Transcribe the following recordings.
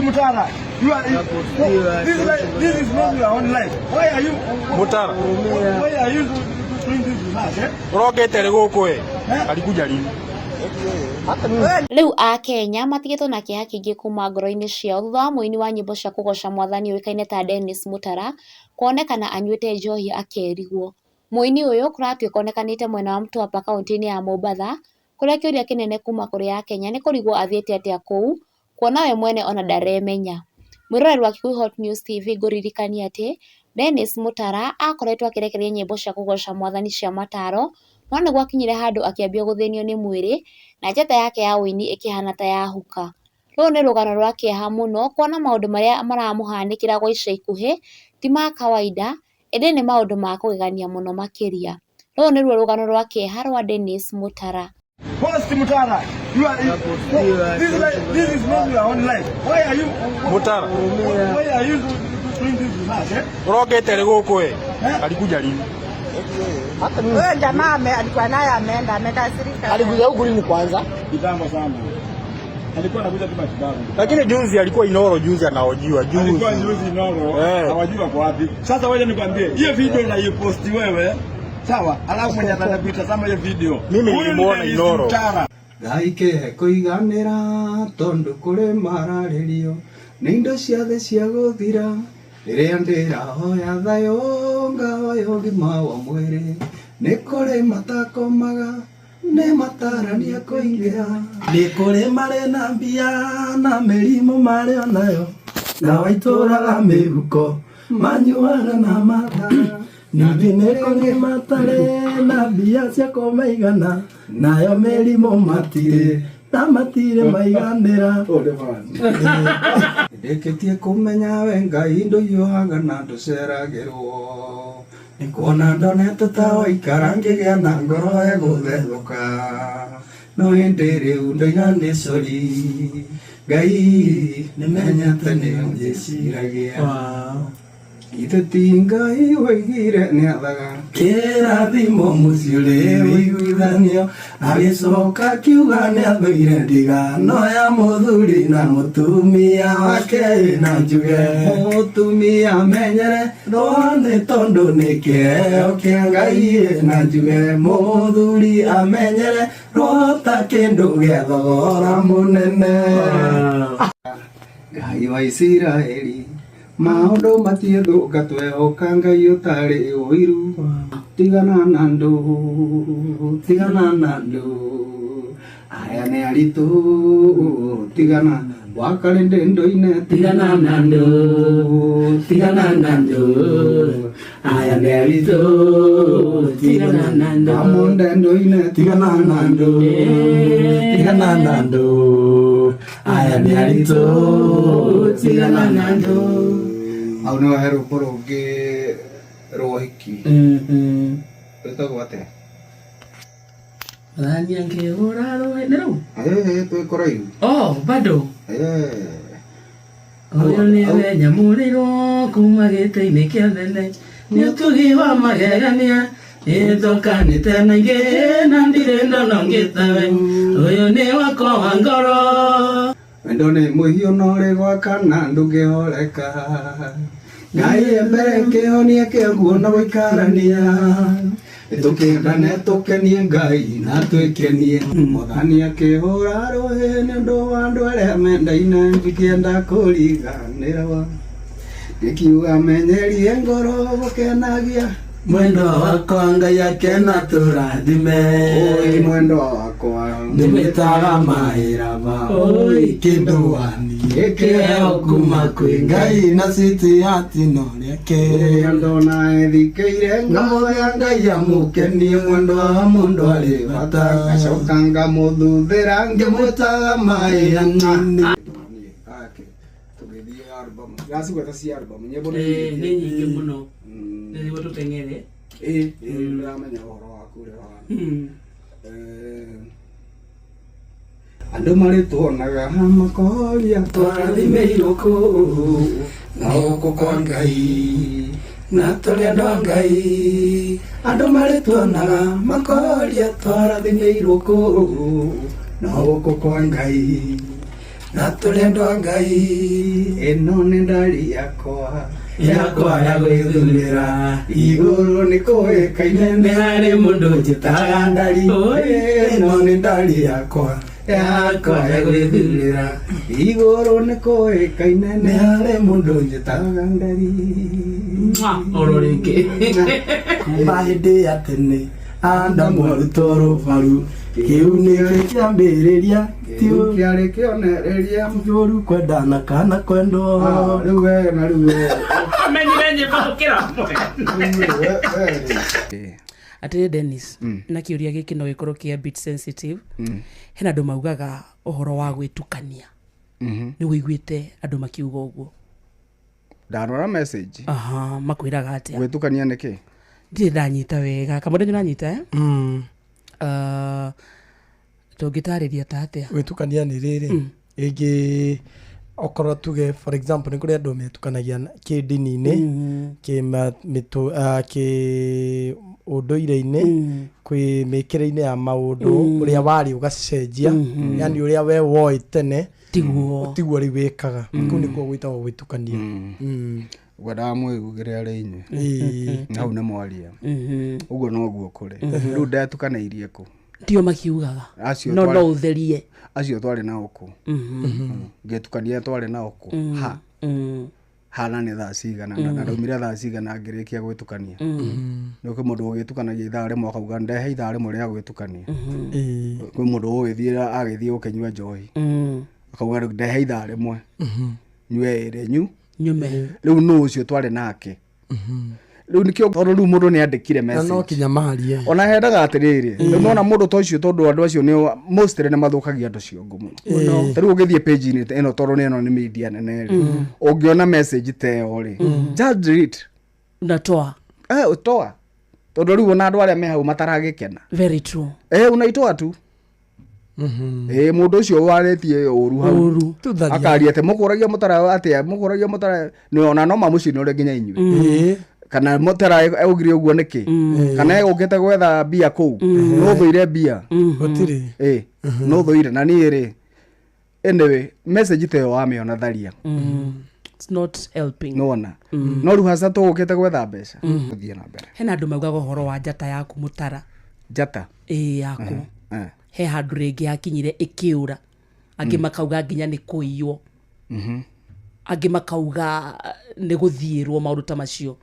Mutara, you are this life, this is not your own life. Why are you Mutara. Why are you doing this with us? Eh? Ũrokĩte rĩ gũkũ ĩ? Eh? Alikuja lini? Rĩu akenya matigĩtwo na kĩeha kĩingĩ kuma ngoro-inĩ ciao thutha wa mũini wa nyĩmbo cia kũgoca mwathani ũĩkaine ta Dennis Mutara kuonekana anyuĩte njohi akerigwo. Mũini ũyũ kũratuĩka onekanĩte mwena wa Mtwapa kauntĩ-inĩ ya Mombatha kũrĩa kĩũria kĩnene kuma kũrĩ akenya nĩ kũrigwo athiĩte atĩa kũu kuona we mwene ona ndaremenya. Mwĩroreri wa Kikuyu Hot News TV ngũririkanie atĩ Dennis Mutara akoretwo akĩrekereria nyĩmbo cia kũgoca mwathani cia mataro no nĩ gwakinyire handũ akĩambia gũthĩnio nĩ mwĩrĩ na njata yake ya ũini ĩkĩhana ta yahuka. Rũrũ nĩ rũgano rwa kĩeha mũno kuona maũndũ marĩa maramũhanĩkĩra gwa ica ikuhĩ ti ma kawaida ĩndĩ nĩ maũndũ ma kũgegania mũno makĩria. Rũrũ nĩruo rũgano rwa kĩeha rwa Dennis Mutara. Host Mutara, you are this life, this is not your own life. Why are you Mutara. Why are you doing this with us? Eh? Ũrokĩte rĩ gũkũ ĩ? Eh? Alikuja lini? Huyo jamaa alikuwa naye ameenda, amekasirika. Alikuja huku lini kwanza? Kitambo sana. Alikuwa anakuja tu matibabu. Lakini juzi alikuwa Inoro, juzi anaojiwa juzi. Alikuwa juzi Inoro, Eh. hawajui wako wapi. Sasa wewe nikwambie, hiyo video unaiposti wewe. Sawa, alafu mwenye ataenda kuitazama hiyo video. Mimi Huyu ni nilimuona Dennis Inoro. Mutara. Ngai kĩhe kũiganĩra tondũ kũrĩ mararĩrio nĩ indo ciothe cia gũthira rĩrĩa ndĩrahoya thayũ ngahoya ũgima wa mwĩrĩ nĩ kũrĩ matakomaga nĩ matarania kũingĩra nĩ kũrĩ marĩ na mbia na mĩrimũ marĩ onayo na waitũraga mĩhuko manyuaga na matara ningĩ nĩ kũrĩ matarĩ na mbia cia kũmaigana nayo mĩrimũ matirĩ na matirĩ maiganĩra ndĩkĩtie kũmenya we ngai ndũhiũhaga na ndũceragĩrwo nĩ kuona ndonete ta waikara ngĩgĩa na ngoro ĩgũthethũka no ĩndĩ rĩu ndoiga nĩ cori ngai nĩmenyete nĩ ũnjĩciragia ithe ti ngai woigire nĩathaga kĩrathimo mũciĩ ũrĩ wĩiguithanio agĩcoka akiuga nĩathũire ndigano ya mũthuri na mũtumia wake na njuge mũtumia menyere rwa nĩ tondũ nĩ kĩheo kĩa ngai na njuge mũthuri amenyere rwa ta kĩndũ gĩa thogora mũnene ngai wa Isiraeli maũndũ matiĩthũka twehoka ngai ũtarĩ ũiru tigana na andũ tigana na andũ aya nĩ aritũ tigana wakarĩ ndĩ ndũine tigana na andũ tigana na andũ aya nĩ aritũ tigana na andũ amunde ndũine tigana na andũ tigana na andũ aya nĩ aritũ tigana na andũ hau nĩho he rwĩmbo rũngĩ rwa ũhiki rwĩtagwo atĩa Thania ngĩhũra rũĩ nĩ rũu ĩĩ twĩ kũraihu oh bado ĩĩ ũyũ nĩwe nyamũrĩrwo kuma gĩtĩ-inĩ kĩa nene nĩ ũtugi wa magegania nĩtũkanĩte na ingĩ na ndirĩ ndona ũngĩ tawe ũyũ nĩ wakwa wa ngoro wendo nĩ mũhiũ no rĩ gwakana ndũngĩhoreka ngai e mbere kĩhonia kĩaguo na gũikarania tũkĩendane tũkenie ngai na twĩkenie mwathani akĩhũra rũhĩ nĩ ũndũ wa andũ arĩa mendaine ndikĩenda kũriganĩrwo ngĩkiuga menyerie ngoro gũkenagia mwendwa wakwa ngai akena tũrathime ũĩ mwendwa wakwa ndĩmĩtaga mahĩraba ũi kĩndũ wani gĩkĩheo kuma kwĩ ngai na citi atino rĩake ndona ethikĩire ngoro ya ngai amũkenie mwendwa wa mũndũ arĩ bata ngacoka ngamũthuthĩra ngĩmwĩtaga maĩ anini tũgĩthiĩ album ndacigweta cia album nyĩmbo nĩ nĩ nyingĩ mũno nĩguo tũteng'ere ĩĩ ĩĩ ndĩramenya ũhoro waku ũrĩa ũhana andũ marĩtuonaga makoria twarathimĩirwo kũu na gũkũ kwa ngai na tũrĩ andũ a ngai andũ marĩtuonaga makoria twarathimĩirwo kũu na gũkũ kwa ngai Na tũrĩ andũ a Ngai. Ĩno nĩ ndari yakwa. Yakwa ya gwĩthurĩra. Igũrũ nĩ kũĩkaine nĩ harĩ mũndũ njĩtaga ndari. Ĩno nĩ ndari yakwa. Yakwa ya gwĩthurĩra. Igũrũ nĩ kũĩkaine nĩ harĩ mũndũ njĩtaga ndari. Oro rĩngĩ. Kuma hĩndĩ ya tene Adamu arutwo rũbaru kĩu nĩkĩo kĩambĩrĩria Kĩu kĩarĩ kĩonereria ũru kwendana kana kwendwo. Rĩu we na rĩu we. Amenyire nyĩmbo gũkĩra Rĩu we rĩ. Atĩrĩ Dennis, na kĩũria gĩkĩ no gĩkorwo kĩ a bit sensitive. Hena andũ maugaga ũhoro wa gwĩtukania. Nĩ wĩiguĩte andũ makiuga ũguo? Ndarora message. Aha, makwĩraga atĩa? Gwĩtukania nĩkĩ? Ndirĩ ndanyita wega. Kamũndũ nĩ ũranyita eh? Tũngĩtarĩria ta atĩa? Gwĩtukania nĩ rĩrĩ ĩngĩ okorwo tuge for example nĩ kũrĩ andũ metukanagia kĩndini-inĩ, kĩ ũndũire-inĩ, kwĩ mĩkĩre-inĩ ya maũndũ, ũrĩa warĩ ũgacenjia, yani ũrĩa we woĩ tene tiguo tiguo rĩu wĩkaga. Kũu nĩkuo gwĩtagwo gwĩtukania. Ngwendaga mwĩgugĩre arĩ inyuĩ hau nĩ mwaria ũguo noguo kũrĩ rĩu ndetukanĩirie kũ tio makiugaga Acio no twarĩ- no ũtherie acio twarĩ nao kũ ngĩtukania twarĩ nao kũ ha hana nĩ thaa cigana na ndaumire thaa cigana ngĩrĩkia gwĩtukania nĩ kwĩ mũndũ ũgĩtukanagia ithaa rĩmwe akauga ndehe ithaa rĩmwe rĩa gwĩtukania kwĩ mũndũ ũgĩthiĩ agĩthiĩ gũkĩnyua njohi akauga rĩu ndehe ithaa rĩmwe nyue ĩrĩ nyu nyume rĩu nũ ũcio twarĩ nake rĩu nĩkĩo tondũ rĩu mũndũ nĩ andĩkire Na no message kinya marie ona hendaga atĩrĩrĩ rĩu nona mũndũ ta ũcio tondũ andũ acio nĩ mostly nĩ mathũkagia andũ ciongo mũno ta rĩu ũngĩthiĩ page-inĩ ĩno tondũ nĩ ĩno nĩ media nene rĩ ũngĩona message ta ĩyo rĩ just delete unatoa eh ũtoa tondũ rĩu ona andũ arĩa me hau mataragĩkena very true eh unaitoa tu ĩ mũndũ ũcio warĩtie ũru hau Ũru. Tutharia. akaria atĩ mũkũragia mũtara atĩa mũkũragia mũtara nĩ ona no mamũcinũre nginya inyuĩ Ĩĩ. kana mũtara augire ũguo nĩkĩ kana egũkĩte gwetha mbia kũu no thũire mbia Gũtirĩ. ĩ no thũire na niĩ rĩ anyway message ta ĩyo wamĩona tharia it's not helping nĩwona no rĩu haca tũgũkĩte gwetha mbeca gũthiĩ na mbere hena andũ maugaga ũhoro wa njata yaku mũtara njata ĩ yaku eh. he handũ rĩngĩ yakinyire ĩkĩũra angĩ makauga nginya nĩ kũiywo angĩ makauga nĩ gũthiĩrwo maũndũ ta macio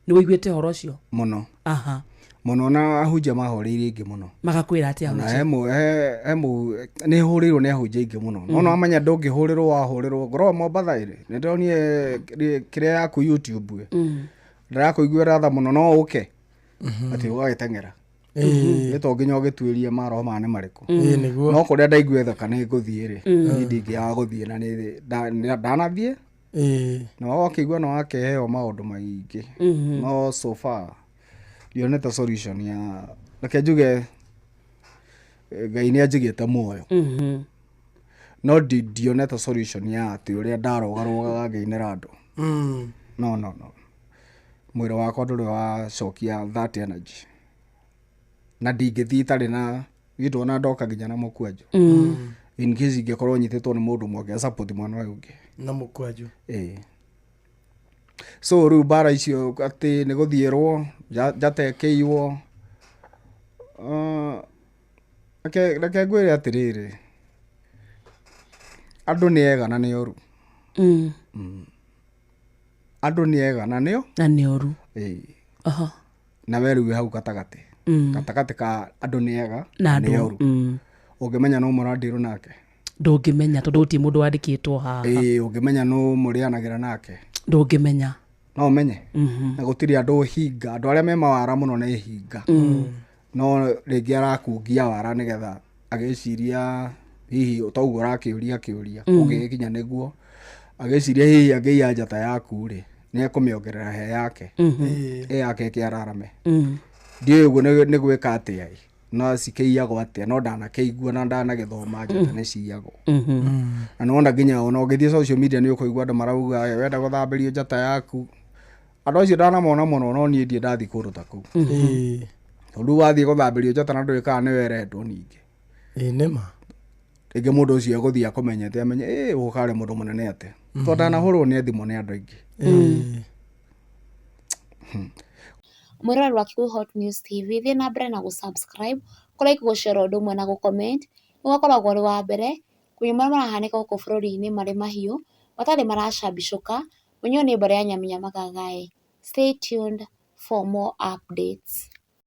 nĩ wĩiguĩte ũhoro ũcio mũno aha mũno na ahunjia mahũrĩire ingĩ mũno magakwĩra atĩa na ahunjia? he mũ nĩ hũrĩirwo nĩ ahunjia aingĩ mũno no no amenya ndũngĩhũrĩrwo wahũrĩrwo ngorwo Mombatha ĩrĩ nĩ ndonire kĩrĩa yaku YouTube ĩ ndĩrakũiguĩra tha mũno no ũke atĩ ũgagĩteng'era nĩ to nginya ũgĩtuĩrie maroho maya nĩ marĩkũ Ĩĩ nĩguo. no kũrĩa ndaigua thaka nĩ ngũthiĩ rĩ niĩ ndingĩaga gũthiĩ na nĩ ndanathiĩ Ĩĩ. na wakĩigua nĩ wakĩheo maũndũ maingĩ no so far ndionete solution ya reke njuge Ngai nĩ anjigĩte muoyo no ndionete solution ya atĩ ũrĩa ndarogarũgaga ngĩinĩra andũ no no no mwĩrĩ wakwa ndũrĩ wacokia that energy na ndingĩthiĩ itarĩ na gĩtwo ndoka nginya na mũkwanjũ in case ingĩkorwo nyitĩtwo nĩ mũndũ ũmwe angĩa support mwana ũyũ ũngĩ Na mũkwanjũ. Ĩĩ. So rĩu mbara icio atĩ nĩ gũthiĩrwo njata ĩkĩiywo reke ngwĩre atĩrĩrĩ andũ nĩ ega na nĩ oru andũ nĩ ega na nĩo na nĩ oru ĩĩ aha na we rĩu wĩ hau gatagatĩ gatagatĩ ka andũ nĩ ega na nĩ andũ oru ũngĩmenya no mũrandirwo nake ndũngĩmenya tondũ gũtirĩ mũndũ wandĩkĩtwo haha ĩĩ ũngĩmenya no mũrĩanagĩra nake ndũngĩmenya no ũmenye na gũtirĩ andũ hinga andũ arĩa me mawara mũno nĩ hinga no rĩngĩ arakungia wara nĩgetha agĩciria hihi toguo ũrakĩũria kĩũria ũngĩgĩkinya nĩguo agĩciria hihi angĩiya njata yaku rĩ nĩ ekũmĩongerera he yake ĩ yake ĩkĩararame ndiũĩ ũguo nĩ gwĩka atĩa ĩ no cikĩiyagwo atĩa no ndanakĩigua na ndanagĩthoma njata nĩ ciyagwo na nĩwona nginya ona ũngĩthiĩ social media nĩ ũkũigua andũ marauga "Ĩ, wenda gũthambĩrio njata yaku andũ acio ndanamona mũno no niĩ ndirĩ ndathiĩ kũndũ ta kũu Ĩĩ. tondũ rĩu wathiĩ gũthambĩrio njata na ndũĩ kana nĩwe ĩrendwo ningĩ Ĩĩ nĩma. Rĩngĩ mũndũ ũcio egũthiĩ akũmenyete amenye ĩ gũkarĩ mũndũ mũnene atĩa, tondũ ndanahũrwo nĩ thimũ nĩ andũ aingĩ. Mwĩroreri wa Kikuyu Hot News TV, thiĩ na mbere na gũ-subscribe, kũ-like, gũ-share o ũndũ ũmwe na gũ-comment, nĩguo ũkoragwo ũrĩ wa mbere kũmenya marĩa marahanĩka gũkũ bũrũri-inĩ marĩ mahiũ matarĩ maracambicũka. Mũnyuo nĩ mbara ya Nyaminya Magagaĩ. Stay tuned for more updates.